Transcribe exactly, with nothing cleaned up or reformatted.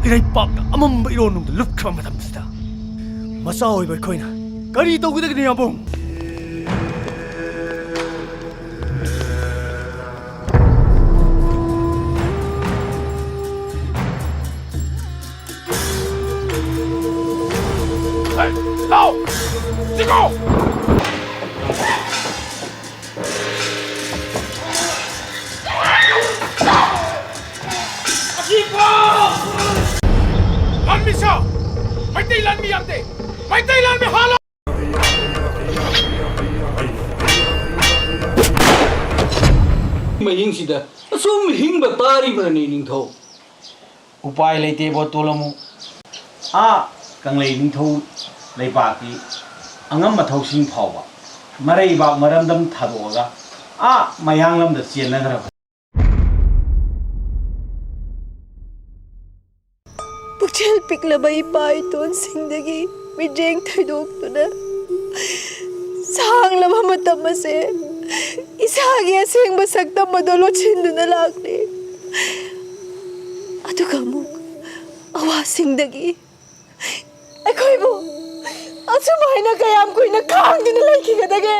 ꯏꯔꯩꯄꯥꯛꯅ ꯑꯃꯝꯕ ꯏꯔꯣꯟꯅꯨꯡꯗ ꯂꯨꯞꯈ꯭ꯔꯕ ꯃꯇꯝꯁꯤꯗ, ꯃꯆꯥ ꯑꯣꯏꯕ ꯑꯩꯈꯣꯏꯅ ꯀꯔꯤ ꯇꯧꯒꯗꯒꯦ, ꯌꯥꯝꯕꯨꯡ? ꯍꯩ, ꯂꯥꯎ! ꯆꯤꯛꯈꯣ! ꯂꯥꯟꯃꯤ ꯁꯥ! ꯃꯩꯇꯩ ꯂꯥꯟꯃꯤ ꯌꯥꯝꯗꯦ! ꯃꯩꯇꯩ ꯂꯥꯟꯃꯤ ꯍꯥꯠꯂꯣ! ꯃꯍꯤꯡꯁꯤꯗ ꯑꯁꯨꯝ ꯍꯤꯡꯕ ꯇꯥꯔꯤꯕ꯭ꯔꯅꯦ, ꯅꯤꯡꯊꯧ? ꯎꯄꯥꯏ ꯂꯩꯇꯦ ꯕꯣꯇꯣꯂꯃꯨ꯫ ꯑꯥ ꯀꯪꯂꯩ ꯅꯤꯡꯊꯧ ꯂꯩꯕꯥꯛꯀꯤ ꯑꯉꯝ ꯑꯊꯧꯁꯤꯡ ꯐꯥꯎꯕ ꯃꯔꯩꯕꯥꯛ ꯃꯔꯝꯗꯝ ꯊꯥꯗꯣꯛꯑꯒ ꯑꯥ ꯃꯌꯥꯡꯂꯝꯗ ꯆꯦꯟꯅꯈ꯭ꯔꯕꯅꯤ꯫ ꯄꯨꯛꯆꯦꯜ ꯄꯤꯛꯂꯕ ꯏꯄꯥ ꯏꯇꯣꯟꯁꯤꯡꯗꯒꯤ ꯃꯤꯠꯌꯦꯡ ꯊꯩꯗꯣꯛꯇꯨꯅ ꯁꯥꯡꯂꯕ ꯃꯇꯝ ꯑꯁꯦ ꯏꯁꯥꯒꯤ ꯑꯁꯦꯡꯕ ꯁꯛꯇꯝ ꯑꯗꯨ ꯂꯣꯠꯁꯤꯟꯗꯨꯅ ꯂꯥꯛꯂꯤ꯫ ꯑꯗꯨꯒ ꯑꯃꯨꯛ ꯑꯋꯥꯁꯤꯡꯗꯒꯤ ꯑꯩꯈꯣꯏꯕꯨ ꯑꯁꯨꯃꯥꯏꯅ ꯀꯌꯥꯝ ꯀꯨꯏꯅ ꯈꯥꯡꯗꯨꯅ ꯂꯩꯈꯤꯒꯗꯒꯦ?